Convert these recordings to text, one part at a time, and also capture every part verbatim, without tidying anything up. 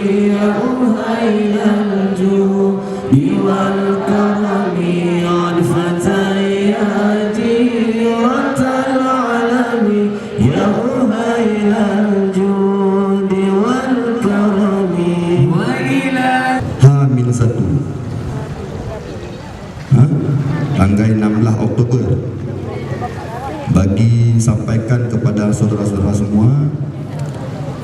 يا أهيل الجود والكرم، عطفة يا جيرة العالم، يا أهيل الجود والكرم. وإلى Hamin satu. Ha? Tanggai enam belas Oktober. Bagi sampaikan kepada saudara-saudara semua,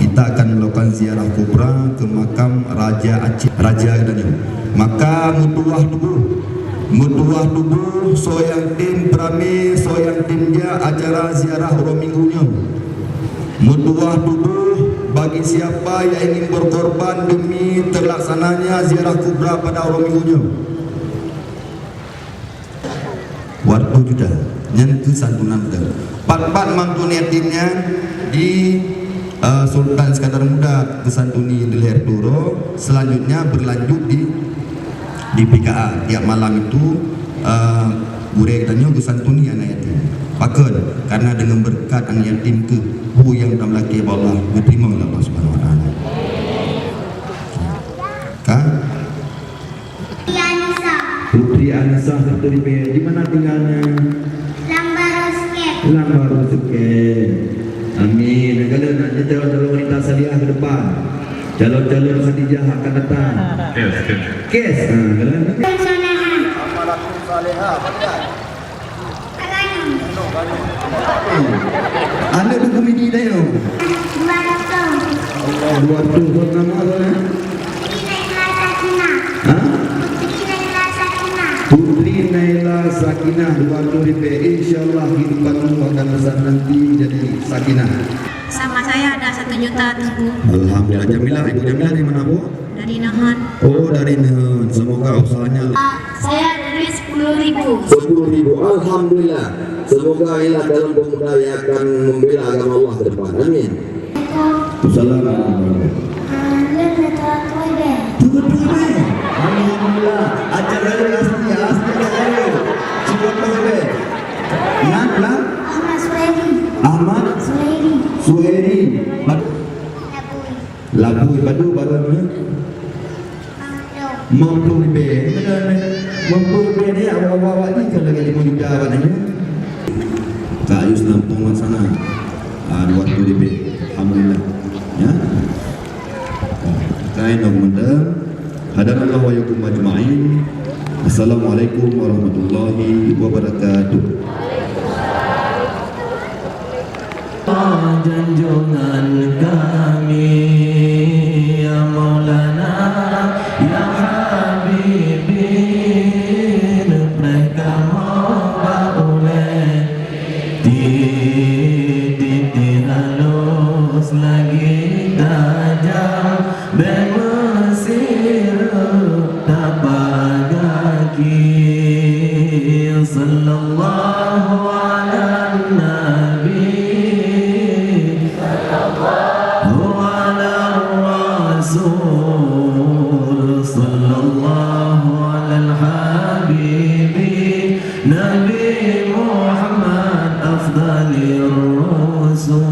kita akan melakukan ziarah kubra ke makam Raja Aceh, Raja geutanyoe. Maka meutuwah tuboh, meutuwah tuboh, soe nyang tem peuramé, soe nyang tem jak acara ziarah uroe Minggu nyoe. Meutuwah tuboh bagi siapa yang ingin berkorban demi terlaksananya ziarah kubra pada uroe Minggu nyoe. Dua reutôh juta. Nyan keu santunan teuh. Pat-pat mantong yatim nyan di, eh, Sultan Iskandar Muda geusantuni di leher Turo, selanjutnya berlanjut di, di P K A. Tiap malam itu, eh, gurée geutanyoe geusantuni anak yatim. Pakon? Karena dengan berkat anak yatim keuh peue nyang tameulakée bak Allah, geuteurimong lé Allah Subhanahu Wa Taala. Ka? Putri Anisa. Putri Anisa Putri P. Di mana tinggalnya? Lam Baru Sukeh. Lam Baru Sukeh. Amin. Nyang galak nak jadi calon-calon wanita salihah ke depan. Calon-calon Khadijah akan datang. Kes, kes. Kes. Ha, galak. Salihah. Amalatun salihah. Aneuk dukun midi dayong. Dua reutôh. Allah, dua reutôh. Buet nama tu, eh? Putri Naila Sakinah. Ha? Putri Naila Sakinah. Putri Naila Sakinah, dua reutôh ribèe. Insya Allah, kehidupanmu akan besar nanti menjadi sakinah. Sama saya ada satu juta, Tuan Guru. Alhamdulillah. Jamilah, Ibu Jamilah dari mana, Bu? Dari Nahan. Oh, dari Nahan. Semoga usahanya Ah, saya dari sepuluh ribu. Sepuluh ribu. Alhamdulillah. Semoga ialah calon pemuda yang akan membela agama Allah ke depan. Amin. Assalamualaikum. Ah, dia dah tua-tua deh. Tua-tua deh. Alhamdulillah. Ajar dari asli, asli dari. Cuba tahu deh. Nak lah? Ahmad Suhairi. Ahmad? Suhairi. Suhairi. Mat- Labui. Labui, padum baroe nyoe? Lima puluh ribèe. Lima puluh ribèe ni awak-awak ni kalau lagi lima juta awak nanya. Kak Yus Nampung Laksana. Ah, dua puluh ribèe. Alhamdulillah. Ya. Kain dong mantap. Hadanallahu wa iyyakum ajma'in. Assalamualaikum warahmatullahi wabarakatuh. Junjungan kami, ya Maulana, ya Habibi, neupreh kamoe bak ulèe. Titik-titik halus lagi tajam, bèk meusireuk tapak gaki. Sallallahu ala nabi, sallallahu ala rasul, sallallahu ala habibi, Nabi Muhammad afdalir rusul.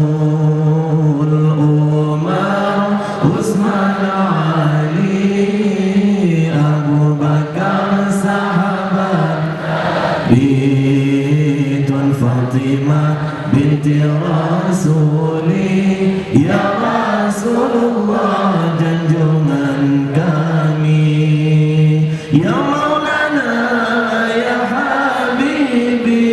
Umar, Utsman, Ali, Abu Bakar, sahabat, Nabi, Tuan Fatimah binti Rasuli, ya Rasulullah, junjungan kami. Ya Maulana, ya Habibi,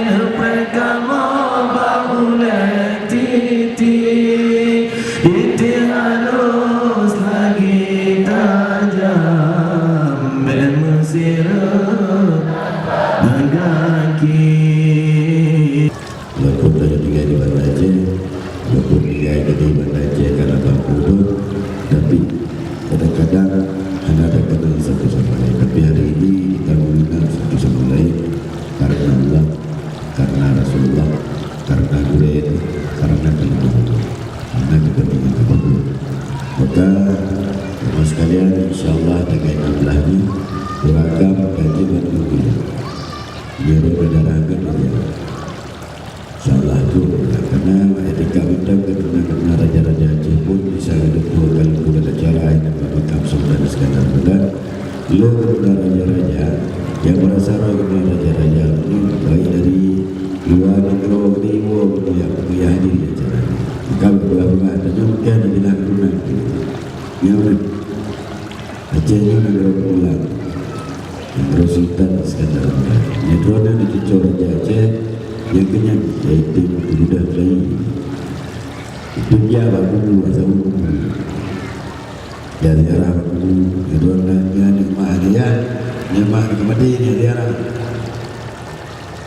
neupreh kamoe bak ulèe titik, titik halus lagi tajam, bèk meusireuk gaki. Walaupun tanyoe tinggai di Banda Aceh, walaupun tinggai di Banda Aceh ka na bak udon, tapi kadang-kadang hana takeunong satu sama lain. Tapi hari ini kita mengenal satu sama lain karena Allah, karena Rasulullah, karena gurèe, karena kalimah Allah, karena kepentingan apapun. Maka, jemaah sekalian, insya Allah tanggai enam belas ni, ureueng kaji bantu dia. Biar ada darah kan dia. Insya Allah tu, karena etika mantap keturunan-keturunan raja-raja Aceh pun bisa hidup dua kali Tanyoe bukan dibilang keturunan. Nyoe, Aceh nyoe nanggroe Peureulak. Nanggroe Sultan Iskandar Muda. Nyoe droeneuh cucoe Raja Aceh, nyang keunyan, yaitu Teungku Muda Melayu. Itu dia bak guru, asal guru. Ya, ziarah bak guru, nyoe droeneuh nyan, nyan mak dia, nyan mak dia mati, nyan ziarah.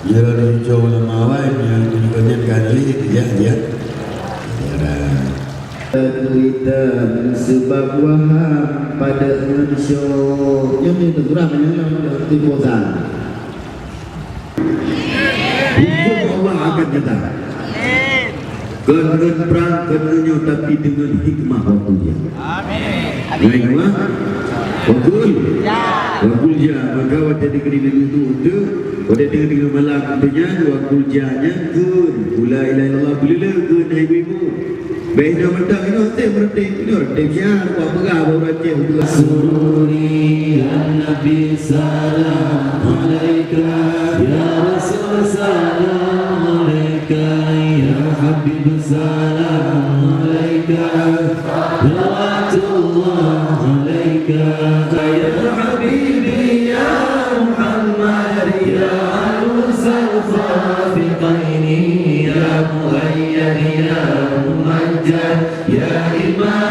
Nyoe lôn cucoe ulama awai, nyoe meunyoe nyan ka lé, ya, ya. Keuritan seubab waham padeueng ngon syok. Nyoe meusurah meunyoe lôn tipu sang. Huköm Allah akan nyata. Kon ngon prang, kon ngon nyoe, tapi deungon hikmah waktu jih. Amin. Ngon hikmah waktu. Ya. Waktu jih, maka watèe dikeuri leutu untuk, watèe deungon malam untuk nyan, waktu jih nyan kheun, la ilaha illallah, beuleuleuk kheun hai ibu-ibu. Bèk inoe mantong, inoe teuh meureuti, inoe teuh biar, buat peugah, buat Aceh, buat sururi, ya Nabi, salam alaika, ya Rasul, salam alaika, ya Habib, salam alaika, salawatullah alaika, ya Habibi, ya Muhammad, ya Arusal Khafiqaini, ya Muayyad, ya Mumajjad, ya Imam